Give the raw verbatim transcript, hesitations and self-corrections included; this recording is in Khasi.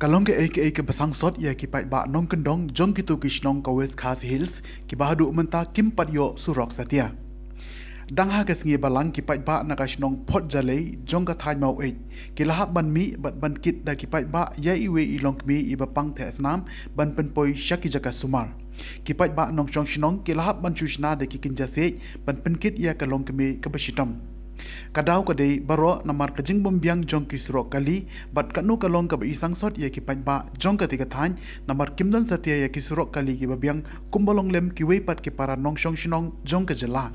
Ka long kaei kaei kaba sangsot ïa ki paidbah nongkyndong jong kito ki shnong ka West Khasi Hills kiba haduh mynta kim pat ïoh surok satia. Dang ha ka sngi Balang, ki paidbah na ka shnong Photjalei jong ka thaiñ Maweit ki la hap ban mih bad ban kit da ki paidbah ïa iwei i longkmie iba pang theh snam ban pynpoi sha ki jaka sumar. Ki paidbah nongshong shnong ki la hap ban shu shna da ki kynja siej ban pynkit ïa ka longkmie kaba shitom. Ka daw ka dei baroh namar ka jingbymbiang jong ki surok kali bad katno ka long kaba i sangsot ïa ki paidbah jong kata ka thaiñ namar kim don satia ïa ki surok kali kiba biang kumba long lem kiwei pat ki para nongshong shnong jong ka jylla.